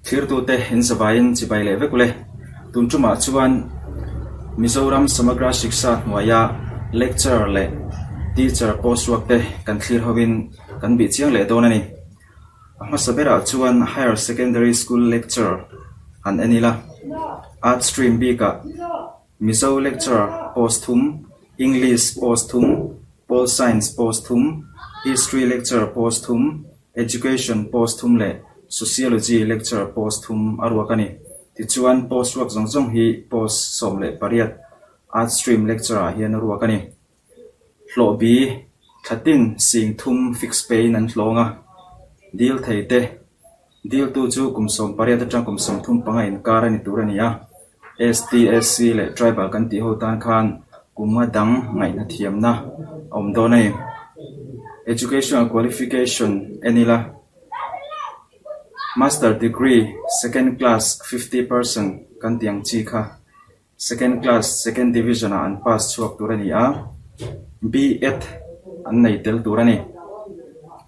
Thirtute in zavaiin chibai leh vek ule. Tun tumah chuan Mizoram Samagra Shiksha hnuaia lecturer leh teacher post ruak te kan thlir hoin kan bih chiang leh dawn a ni. A hmasa berah chuan Higher Secondary School lecturer han en ila, Arts stream bikah Mizo lecturer post thum, English post thum, Pol Science post thum, History lecturer post thum, Education post thum leh Sociology lecturer post thum a ruak a ni. Tichuan post ruak zawng zawng hi post 18 Arts stream lecturer ah hian a ruak a ni. Hlawh bi thlatin sing thum fix pay in an hlawng a, dil thei te Diltu chu kum 18 atang kum 35 inkar a ni tur a ni a, ST, SC leh Tribal kan tih ho tan khan kum nga dang ngaihna thiamna a awm dawn a ni. Educational qualification en ila, Master degree second class 50% kan tih ang chi kha. Second class second division ah an pass chhuak tur a ni a, B.Ed an nei tel tur a ni.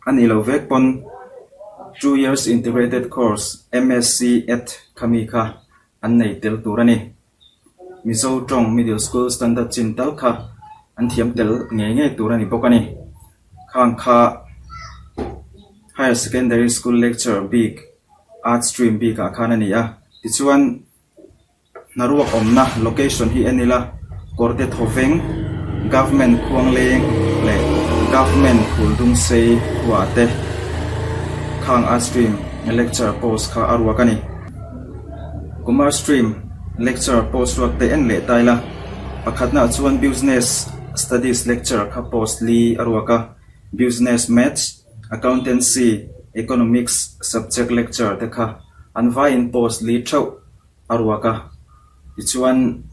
A nih loh vek pawn two years integrated course MSc Ed khami kha an nei tel tur a ni. Mizo tawng middle school standard chin tal kha an thiam tel ngei ngei tur a ni bawk a ni. Khang kha higher secondary school lecturer bik arts stream bikah khan a ni a, tichuan Hnaruak awmna location hi en ila, Kawrte Thawveng, Government Khuangleng leh Government Phuldungsei khuaah te khang a stream lecture post kha a ruak a ni. Commerce stream lecture post ruak te en leh ta ila, pakhatnaah chuan Business Studies lecture kha post li a ruak a, Business Maths, Accountancy, Economics subject lecture te kha an vaiin post li theuh a ruak a, tichuan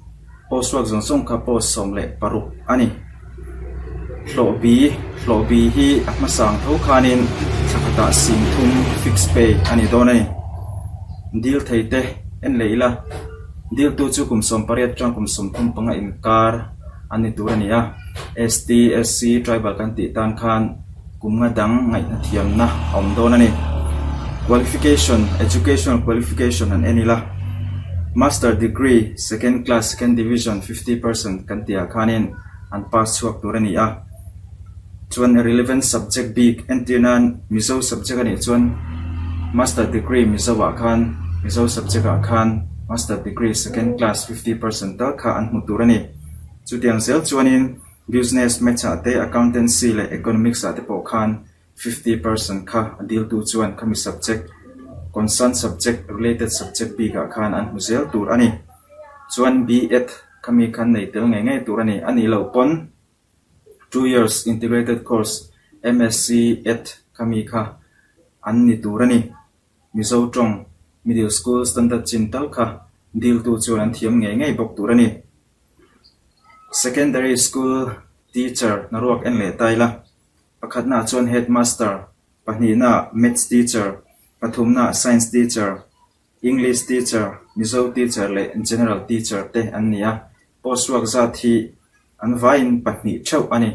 post ruak zawng zawng kha post 16 a ni. Hlawh bi, Hlawh bi hi a hmasang tho khanin thla khatah 30 fix pay a ni dawn a ni. Dil thei te en leh ila, diltu chu kum 18 atang kum 35 inkar an ni tur a ni a, ST, SC, Tribal kan tih tan khan Kum nga dang ngaihna thiamna a awm dawn a ni. Qualification, Educational qualification an en ila, Master degree, second class, second division, 50% kan tihah khanin an pass chhuak tur a ni a. Chuan relevant subject bik entir nan Mizo subject a nih chuan Master degree Mizo ah khan Mizo subject ah khan Master degree second class 50% tal kha an hmu tur a ni. Chutiang zel chuanin Business Maths ah te, Accountancy leh Economics ah te pawh khan 50% kha a diltu chuan khami subject, concern subject, related subject bik ah khan an hmu zel tur a ni. Chuan B.Ed khami khan nei tel ngei ngei tur a ni. A nih loh pawn two years integrated course MSc Ed khami kha an ni tur a ni. Mizo tawng middle school standard chin tal kha diltu chuan an thiam ngei ngei bawk tur a ni. Secondary school teacher hnaruak en leh ta ila, pakhatnaah chuan headmaster, pahnihnaah maths teacher, pathumnaah science teacher, English teacher, Mizo teacher leh general teacher te an ni a, post ruak zat hi an vaiin pahnih theuh a ni.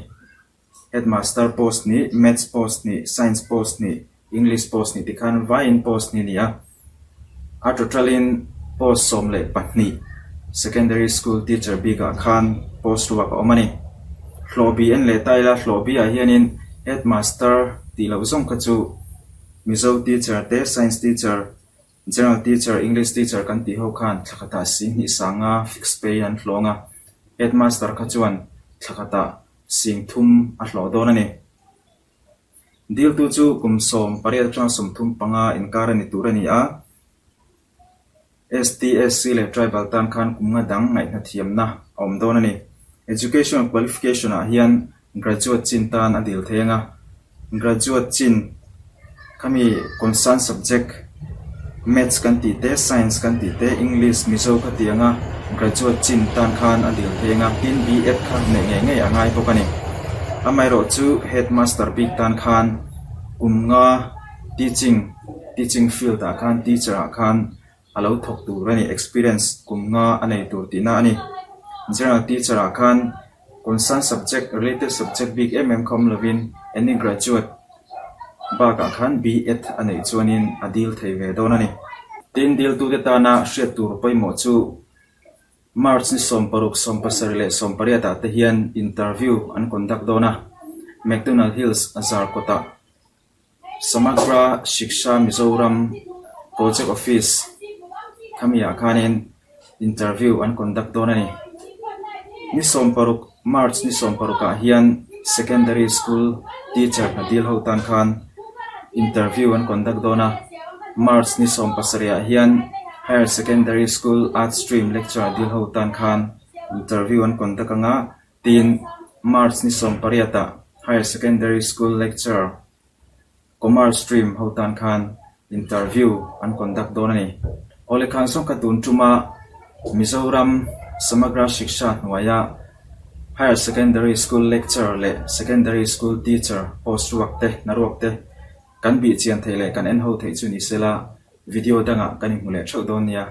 Headmaster post nih, Maths post nih, Science post nih, English post nih tikhan vaiin post ni a ni a. A total in post 12 Secondary School teacher bikah khan post ruak a awm a ni. Hlawh bi en leh ta ila hlawh bi ah hianin Headmaster tih loh zawng kha chu Mizo teacher te, Science teacher, General teacher, English teacher kan tih ho khan thla khatah 2000 sanga fixed pay an hlawng a. Headmaster kha chuan thla khatah 3000 a hlawh dawn a ni. Diltu chu kum 18 atanga 35 inkar a ni tur a ni a. ST, SC leh Tribal tan khan kum nga dang ngaihna thiamna a awm dawn a ni. Educational qualification ah hian Graduate chin tan a dil thei anga, graduate chin khami concern subject Maths kan tih te, Science kan tih te, English, Mizo kha tih anga graduate chin tan khan a dil thei anga, tin B.Ed kha neih ngei ngei a ngai bawk a ni. Amaherawhchu headmaster bik tan khan kum nga teaching, teaching field ah khan teacher ah khan a lo thawk tur a ni, experience kum nga a nei tur tihna a ni. General teacher ah khan concern subject, related subject bik em em kha awm lovin any graduate bakah khan B.Ed a neih chuanin a dil thei ve dawn a ni. Tin, diltute tana hriat tur pawimawh chu March ni 16, 17 leh 18 ah te hian interview an conduct dawn a, McDonald Hills Zarkawtah Samagra Shiksha Mizoram Project Office khamiah khanin interview an conduct dawn a ni. Ni 16, March ni 16 ah hian Secondary School Teacher hna dil ho tan khan interview an conduct dawn a, March ni 17 ah hian Higher Secondary School Arts Stream Lecturer dil ho tan khan interview an conduct anga Tin, March ni 18 ah Higher Secondary School Lecturer, Commerce Stream ho tan khan interview an conduct dawn a ni. Awle khan sawng kha tun tuma Mizoram Samagra Shiksha hnuaia Higher Secondary School Lecturer leh Secondary School Teacher post ruak te, hna ruak te kan bih chian theih leh kan en ho theih chu ni sela video dangah kan inhmu leh theuh dawn nia.